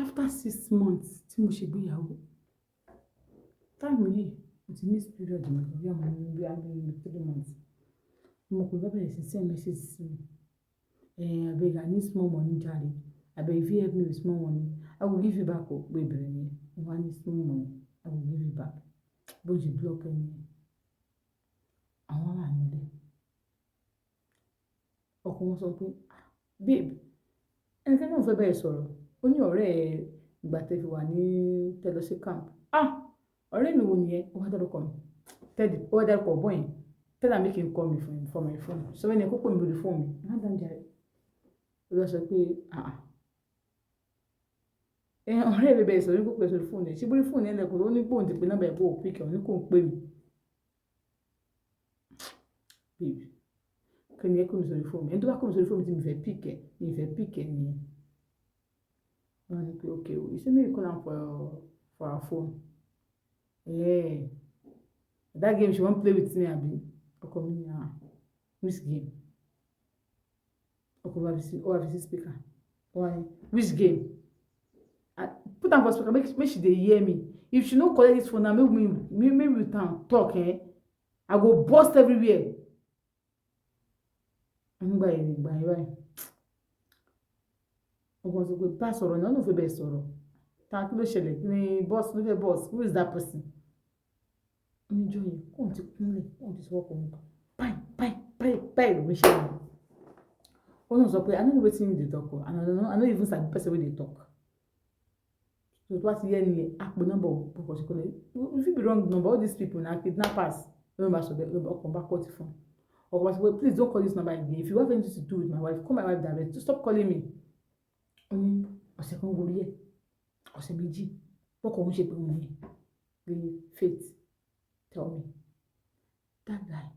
after 6 months tí mo ṣe ìgbéyàwó táìmù yìí mo ti miss period mi bí ọmọ mi bí i 3 months mo kò bá bẹ̀rẹ̀ sí send message sí mi abeg I need small money jare abeg if you help me with small money I will give you back o pé ìbẹ̀rẹ̀ ni mo need small money I will give you back bó ṣe block ẹni àwọn ará nílé ọkọ wọn sọ pé babe ẹnikẹ́ni náà fẹ́ bẹ́ẹ̀ sọ̀rọ̀ ó ní ọ̀rẹ́ ìgbà tẹ́ fi wà ní tẹ́lọ́sí camp ọ̀rẹ́ mi wo nìyẹn ó wá dárúkọ mi tẹ́lẹ̀ ó wá dárúkọ ọ̀bọ̀n yẹn tẹ́lẹ̀ mi kì í call me for my phone sọ wẹ́n ni kó pè mí lórí fóònù mi má dá ń jà ó lọ sọ pé ọ̀rẹ́ mi bẹ́ẹ̀ sọ̀rọ̀ ní kó pè sórí fóònù ẹ̀ ṣé bórí fóònù ẹ̀ lẹ́kọ̀ọ́ ó ní pòun ti pè nọ́mbà ẹ̀ bó o píkẹ̀ ó ní kó ń pè mí babe kí ni ẹ kó mi sórí fóònù mi ẹni tó bá kó mi sórí fóònù tí mi fẹ́ píkẹ̀ nìyẹn wọ́n ní pé okay you say make you call am for her phone that game she wan play with me abi ọkọ mi which game ọkọ wa fi sí speaker which game put am for speaker make she dey hear me if she no collect this phone now make me with am talk I go burst everywhere nígbà yẹn báyìí ọgbọ́n sọ pé bá sọ̀rọ̀ náà ló fẹ́ bẹ́ẹ̀ sọ̀rọ̀ ta kí ló ṣẹlẹ̀ ní boss ló fẹ́ boss who is that person oníjọ́ yẹn kóun ti kúnlẹ̀ kóun ti sọ́kọ̀ mi báyìí ló ń ṣe wọn ó náà sọ pé I no know wetin you dey talk o I no even sabi person wey dey talk so tó bá ti yẹ nìyẹn àpò nọ́mbà ọkọ̀ ṣe kọ́lẹ̀ you fit be wrong number all these people na kidnappers ló ń bá sọ bẹ́ẹ̀ ọkọ̀ bá kọ́ ti fún ọkọ̀ bá sọ pé please don't call this number again if you have anything to do with my wife call my wife direct to stop calling me ó ní ọ̀sẹ̀ kan gorí ẹ̀ ọ̀sẹ̀ méjì bọ́kọ̀ òun ṣe pé òun ní pé Faith tell me that guy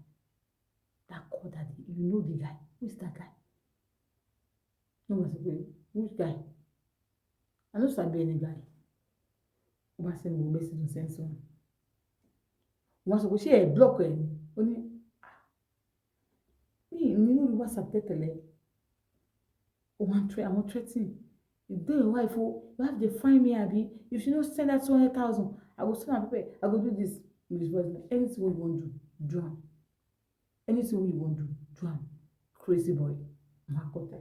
that call that day you know the guy who is that guy no wọ́n sọ pé which guy I no sabi any guy ó bá sẹ́ni gbogbo ẹ̀sìn sẹ́ńsì wọn wọ́n sọ pé ṣé ẹ̀ block ẹ̀ ni ó ní nínú ìlú WhatsApp tẹ́tẹ̀lẹ̀ àwọn threatening if dey your wife you have to find me abi if you no send that 200,000 I go send am pepper I go do this with his voice anything wey you wan do am anything wey you wan do am crazy boy makota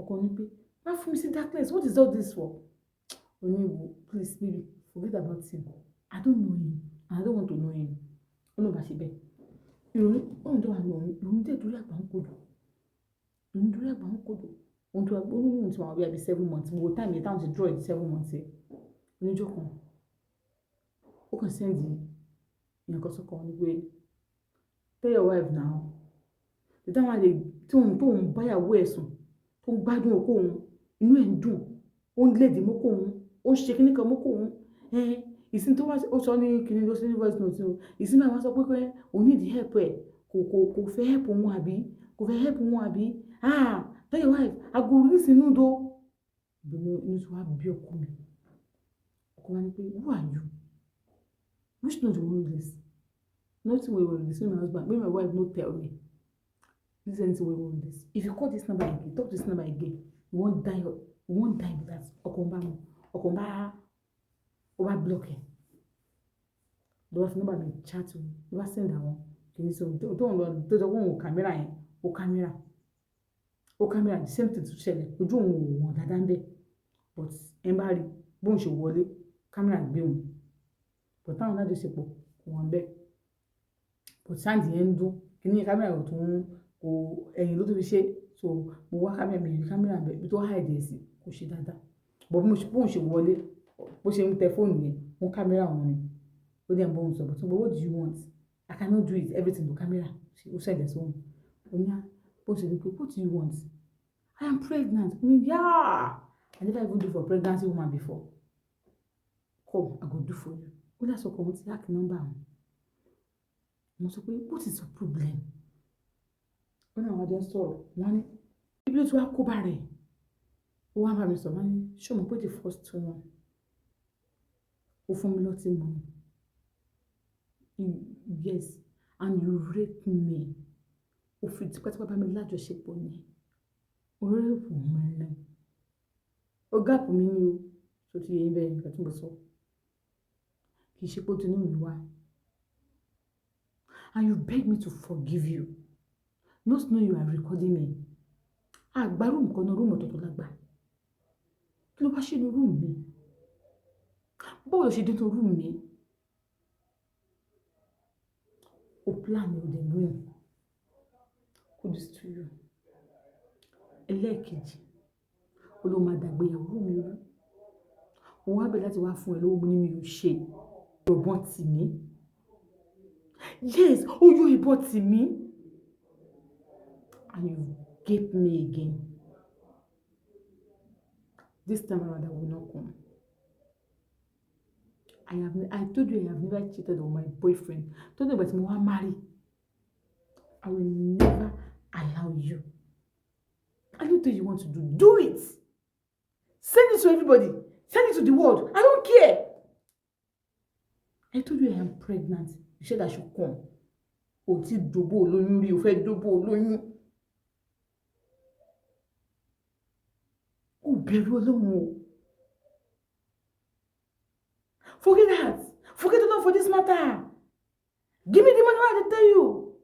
ọkọ ní pé má fún mi sí darkness what is all this for oníwo please baby forget about him I don't know him and I don't want to know him ó ló bá ṣe bẹ́ẹ̀ ìròyìn òun tó wà ní òun dé dúró àgbà ń kodò ohun tó gbọ́ nínú tí wọ́n bí 7 months gbogbo time yẹn táwọn ti draw it 7 months yẹn oníjọ́ kan ó kàn sẹ́ndì ìyẹn kan sọ́kàn ní pé tell your wife now the time wà lè tí òun báyàwó ẹ̀ sùn tó ń gbádùn okó òun inú ẹ̀ ń dùn ó ń lédè mọ́kó òun ó ń ṣe kíní kan mọ́kó òun ìsìn tó wá ó sọ ní kíní ló sí ní voice note o ìsìn náà wá sọ pé òun need help ẹ̀ kò fẹ́ help òun àbí tell your wife I go release inú do inú tí wàá bí ọkọ mi ọkọ wa ní pé who are you which note you wan release nothing wey you wan release my husband make my wife no tell me this is anything wey you wan release if you call this number again talk to this number again you wan die with that ọkọ bá block ẹ lọ́wọ́ fi nọ́mbà mi chat o ló bá send àwọn kìíní sọ tó ń lọ tó jọ wọ́n kámẹ́rà yẹn ó kámẹ́rà the same thing tó ṣẹlẹ̀ ojú òun ò wọ̀n dáadáa ń bẹ̀ but ẹ bá rí bóun ṣe wọlé kámẹ́rà gbé òun but táwọn lájọṣepọ̀ kò wọ́n bẹ́ẹ̀ but sáǹdì yẹn ń dún kìíní kámẹ́rà ò tún kò ẹ̀yìn ló tó fi ṣe so mo wá kámẹ́rà mi rí kámẹ́rà bẹ́ẹ̀ bí tó hide ẹ̀ sí kò ṣe dáadáa but bóun ṣe wọlé bó ṣe ń tẹ fóònù yẹn wọ́n kámẹ́rà wọn ni ó dẹ̀ ń bọ́ òun sọ but what do you want I cannot do it everything to camera ó ṣẹ̀dẹ̀ sóhun oníyà bó ṣe ní pé what do you want I am pregnant yeah I never even do for pregnancy woman before come I go do for you ó lásọ kan mo ti hack number àwọn mo sọ pé what is your problem ó ní àwọn ọjọ́ sọ̀rọ̀ wọ́n ní ibi tó wá kó bá rẹ̀ ó wá bá mi sọ wọ́n ní ṣé o mọ̀ pé the first one ó fún mi lọ́tí mọ́ ni. Yes, and you rape me. O fi tipátipá bá mi lájọṣepọ̀ ni. O rape mi ni. O gap mi ni o. So ti yẹn bẹ́ẹ̀ nǹkan tí mo sọ. Kì í ṣe pé ó ti inú mi wá. And you beg me to forgive you. Not knowing you are recording me. Àgbà room kan náà, room ọ̀tọ̀ọ̀tọ̀ lágbà. Kí ló bá ṣe ní room mi? Báwo ló ṣe dé tó room mi? O plan o dẹ̀ win. Kudos to you. Ẹlẹ́ẹ̀kejì, o ló máa dàgbé ìyàwó mi rú. Mo wá bẹ̀ láti wá fún ẹ lówó ní mi ò ṣe. Ìbọn tì mí. Yes, ó yọ ìbọn tì mí. And you gape me again. This time around, I will not come. I told you I have never cheated on my boyfriend. Told you about me want marry. I will never allow you. Anything you want to do it. Send it to everybody. Send it to the world. I don't care. I told you I am pregnant. You said I should come. O ti dóbò olóyún rí, o fẹ́ dóbò olóyún. O bẹ̀rù Ọlọ́run o. Forget that. Forget the Lord for this matter. Give me the money I tell you.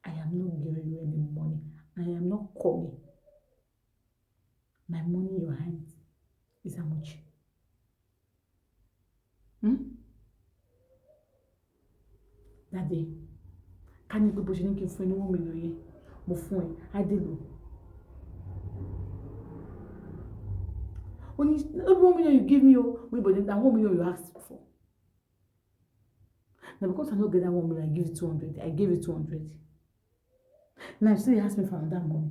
I am not giving you any money. I am not coming. My money in your hands is how much? Daddy, can you go to for any 1 million? Mo fún ẹ, I did it. Only 1 million you give me, but then that 1 million you asked for. Now because I don't get that 1 million, I give you 200. I gave you 200. Now you still ask me for another money.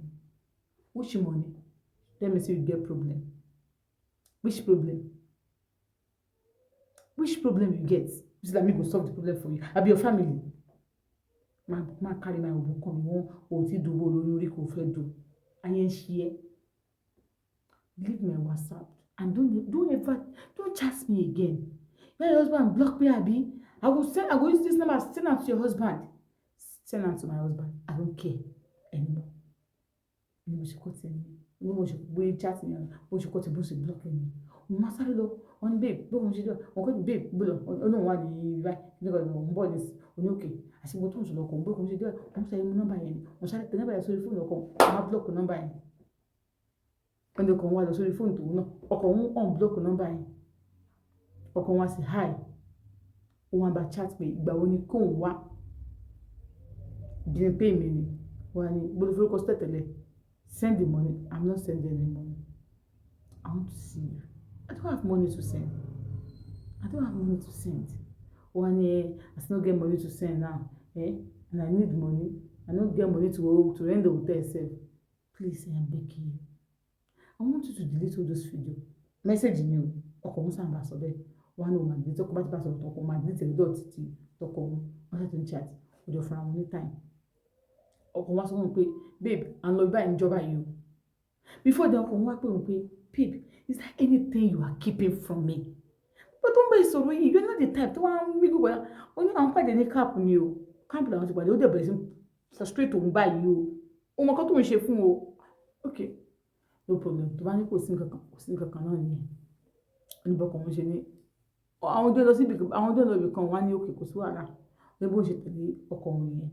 Which money? Let me see you get problem. Which problem? Which problem you get? You say that me go solve the problem for you. I be your family. Ma carry my own come o ti do bo lórí kò fẹ́ do. Ayen share. Leave my WhatsApp and don't chat me again. When your husband block me, Abi, I go use this number, send out to your husband. Send out to my husband. I don't care anymore. Mo ṣe kò tẹ̀ mí. Mo ṣe gbé chat mi. Mo ṣe kò tẹ̀ bó ṣe block mi. Mo máa sáré lọ. On babe, bó mo ṣe do. On ko babe, bó lọ. O no wa ni báyìí. Nígbà tí mo ń bọ̀ this. O ní okay. Àṣìbò tó ń sọ lọ kon bó mo ṣe do. Mo sáré mú number yẹn. Mo sáré tẹ number yẹn sórí phone ọkọ. Mo block number yẹn. Ẹni ọkọ wa lọ sórí phone tó náà. Ọkọ òun unblock number yẹn. Ọkọ wa sì hi. Ó wá bá chat pé ìgbà wo ni kó wá. Bí pay me ni. Wá ní bó ló fi kọ tẹ́lẹ̀. Send the money. I'm not sending any money. I want to see you. I don't have money to send. I don't have money to send. One year, I still get money to send now. And I need money. I don't get money to rent the hotel itself. Please, I am begging you. I want you to delete all those videos. Message you. Ọkọ mo san ba so be. One o ma delete ọkọ ba ti ba so ọkọ ma delete the dot ti ọkọ mo. Wọ́n ṣe chat. O do fún àwọn time. Ọkọ wa sọ wọ́n pé, babe, and lọ bá ìjọba yìí o. Before the ọkọ wa pé wọ́n pé, babe, is there anything you are keeping from me? But don't be so rude. You're not the type to want me go. Only I'm quite the cap on you. Can't be like the other person. Straight to buy you. Oh my God, to me she fun. Okay, no problem. To bani kò sí nǹkan náà ni. Oni bo ko mo ṣe ni. Àwọn do lọ sí àwọn do lọ bí kan wá ní okay kò sí wàhálà. Bí bó ṣe tẹ̀lé ọkọ wọn nìyẹn.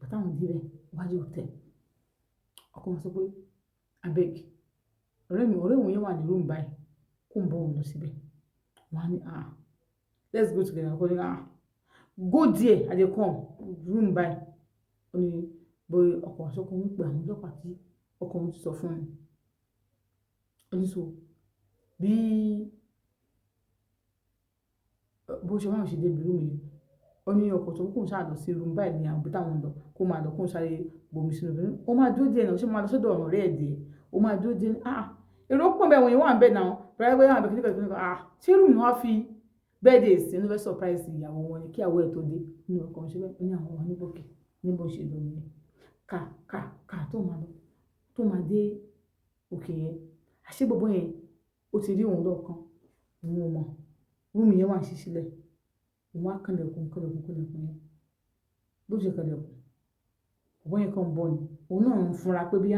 Bàtà wọn dé bẹ̀ wájú hotel. Ọkọ wọn sọ pé abeg. Ọ̀rẹ́ wọn yẹn wà ní room báyìí. Kó ń bọ̀ wọn lọ síbẹ̀. One let's go together. Go there and they come room by. Only boy ọkọ so ko ń pè àwọn ọlọ́pàá tí ọkọ wọn ti sọ fún mi. Only so bí bó ṣe wọ́n ṣe dé room yìí. Only ọkọ tó kún ṣá lọ sí room by ní àwọn bí táwọn lọ kó máa lọ kún sáré bomi sínú obìnrin. Ó máa dúró díẹ̀ náà ṣé máa lọ sọ́dọ̀ ọ̀rẹ́ ẹ̀ dé. Ó máa dúró díẹ̀ èrò pọ̀ bẹ́ẹ̀ wọ́n yẹn wà ń bẹ̀ náà. Bẹ́ẹ̀ wọ́n àbẹ̀kí ṣé room ni wọ́n fi birthday sí ní fẹ́ surprise ìyàwó wọn ni kí àwọ̀ ẹ̀ tó dé ní ọkàn ṣe bẹ́ẹ̀ ní àwọn wọn níbòkè níbo ṣe lọ nìyẹn ká tó máa dé òkè yẹn àṣé gbogbo yẹn ó ti rí òun lọ́ọ̀kan òun ò mọ̀ room yẹn wà ṣí sílẹ̀ òun á kànlẹ̀kùn yẹn bó ṣe kànlẹ̀kùn ọ̀bọ̀n yẹn kan bọ̀ ni òun náà ń fúnra pé bí